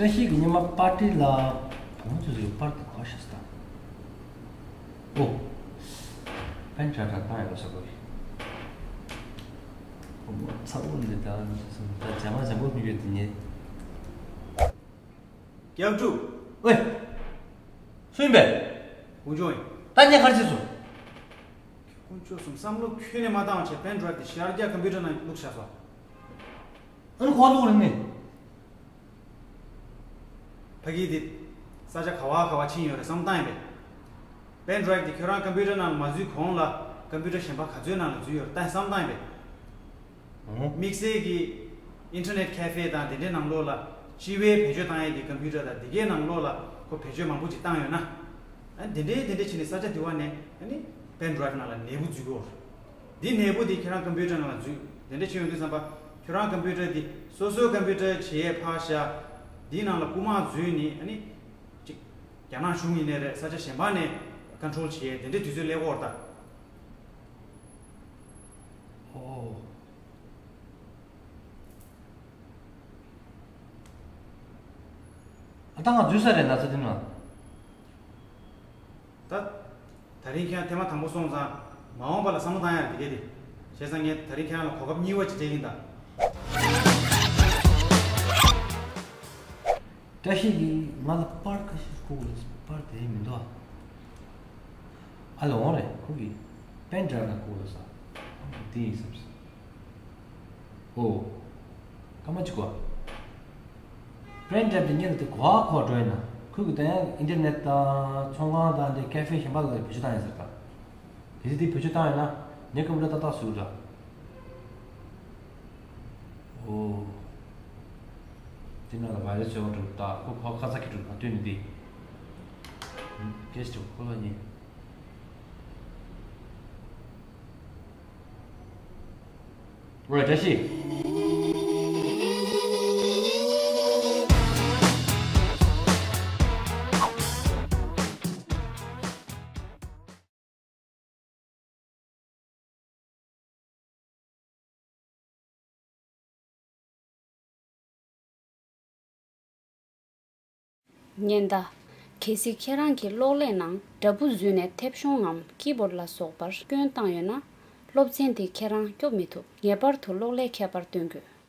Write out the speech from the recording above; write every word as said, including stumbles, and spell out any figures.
བཀྲ་ཤིས་ཀྱི་ཉི་མ་པར་ཏི་ལ་གོང་ཚོད་ཟིག་པར་ཏི་གོ་ཤ་སྟ། ཨོ། པན་ཏྲ་ཏྲ་ཏང་ཡོད་ས་གོ་རེད། ཨོ་མོ་ཚ་བོ་འདི་ད་ད་ཇ་མ་ཇ་མོ་མི་ཡོད་དེ་ཉེ། རྒྱག་ཕྲུག་ཝེ། སུ་ཡིན་པས། དཀོན་མཆོག་ཡིན། ད་ངས་ག་རེ་བྱས་སོང་། དཀོན་མཆོག་གསུམ། བསམ་བློ་ཁྱོན་ནས་མ་བཏང་བ་བྱས་པན་ཌ་རའིབ་དེ་ཤར་རྒྱག་ཀམ་པུ་ཊར་ནང་བླུགས་བཞག་སོང་། ཨ་ནི་ཁོ་བླུགས་རེད་ནི། ཕ་གི་དེ་ས་ཆ་ག་བ་ག་བ་ཕྱིན་ཡོད་རེད་བསམ་བཏང་ཡིན་པས། པན་ཌ་རའིབ་དེ་ཁྱོད་རང་ཀམ་པུ་ཊར་ནང་ལ་མ་འཛུལ་གོང་ལ་ཀམ་པུ་ཊར་གཞན་པ་ག་ཚོད་ནང་ལ་འཛུལ་ཡོད་རེད་ད་བསམ་བཏང་ཡིན་པས། ཨོ། དམིགས་བསལ་གྱི་ཨིན་ཊར་ནེཊ་ཁེ་ཕེ་དང་དེ་འདྲའི་ནང་ལོགས་ལ་སྤྱི་བའི་བེད་སྤྱོད་བཏང་ཡས་ཀྱི་ཀམ་པུ་ཊར་དང་དེ་གའི་ནང་ལོགས་ལ་ཁོ་བེད་སྤྱོད་མང་པོ་ཅིག་བཏང་ཡོད་ན། ཨ་དེ་འདྲའི་དེ་འདྲའི་བྱས་ནས་ས་ཆ་དེ་བ་ནས་ཨ་ནི་པན་ཌ་རའིབ་ནང་ལ་ནད་འབུ་འཛུལ་གྱི་ཡོད་རེད། འདི་ནད་འབུ་དེ་ཁྱེད་རང་ཀམ་པུ་ཊར་ནང་ལ་འཛུལ་དེ་འདྲ་བྱས་ཡོང་དུས་ཙམ་པ་ཁྱོད་རང་ཀམ་པུ་ཊར་དེ་སོ་སོའི་ཀམ་པུ་ཊར་བྱས་ཡས་ཕར་བཞག་འདིའི་ནང་ལ་རྐུ་མ་འཛུལ་ནས་ཨ་ནི་ཅིག་རྒྱ་ནག་གཞུང་ཡིན་ནའི་རེད་ས་ཆ་གཞན་པ་ནས་ཀོན་ཊོལ་བྱས་ཡས་དེ་འདྲའི་དུས་ཚོད་སླེབས་ཀྱི་ཡོད་རེད་ད། ཨོ། ཨ་ད་ང་འཛུལ་ས་རེད་ན་ཚ་དེ་ན། ད། ད་རིང་ཁྱེད་རང་ཐེངས་མ་དང་པོ་སོང་ཙང་མ་འོངས་པ་ལ་བསམ་བློ་བཏང་ཡ་རེད་དེ་གས་དེ། བྱས་ཙང་ངས་ད་རིང་ཁྱེད་རང་ལ་གོ་སྐབས་གཉིས་པ་ཅིག་སྤྲད་ཀྱིན་གདའ། བཀྲ་ཤིས་ཀྱིས་ང་ལ་པར་ཁ་ཤས་བསྐུར་ལ་པར་དེ་མི་འདུག་ཨ། ཨ་ལ་འོང་རེད་ཁོ་གིས་པན་ཌ་རའིབ་ལ་བསྐུར་ལ་ས། དེ་ཡིན་བསམ་སོང་། ཨོ། སྐར་མ་གཅིག་གོ། པན་ཌ་རའིབ་དེ་ཉིད་ལ་དེ་གོ་བ་གོ་འགྲོ་ཡིན་ན་ཁོ་གིས་ད་ཡང་ཨིན་ཊར་ནེཊ་དང་ཚོང་ཁང་དང་དེ་ཀེ་ཕེ་གཞན་པ་ལ་བེད་སྤྱོད་བཏང་ཡིན་ཟེར་ད། གལ་སྲིད་དེ་བེད་སྤྱོད་བཏང་ཡོད་ན་ངའི་ཀམ་པུ་ཊར་ཏག་ཏག་བཟོས་འདྲ། ཨོ། དེ་ནང་ལ་བྷའི་རེ་སི་ཡོད་འགྲོ་ད་ཁོ་ཁོ་ཁ་ཚ་གི་འགྲོ་ང་ལྟོས་ནི་དེ། སྐད་ཆ་ཁོ་ལ་ཉན། ཨོ་བཀྲ་ཤིས། ཉེན་བརྡ། གལ་སྲིད་ཁྱེད་རང་གི་གློག་ཀླད་ནང་འདྲ་འབུ་འཛུལ་ནས་མཐེབ་གཞོང་ངམ་ཀི་བོརྡ་ལ་སོགས་པར་སྐྱོན་བཏང་ཡོད་ན། སློབ་ཚན་དེ་ཁྱེད་རང་སྐྱོབ་མི་ཐུབ། ངེས་པར་དུ་གློག་ཀླད་མཁས་པར་སྟོན་དགོས།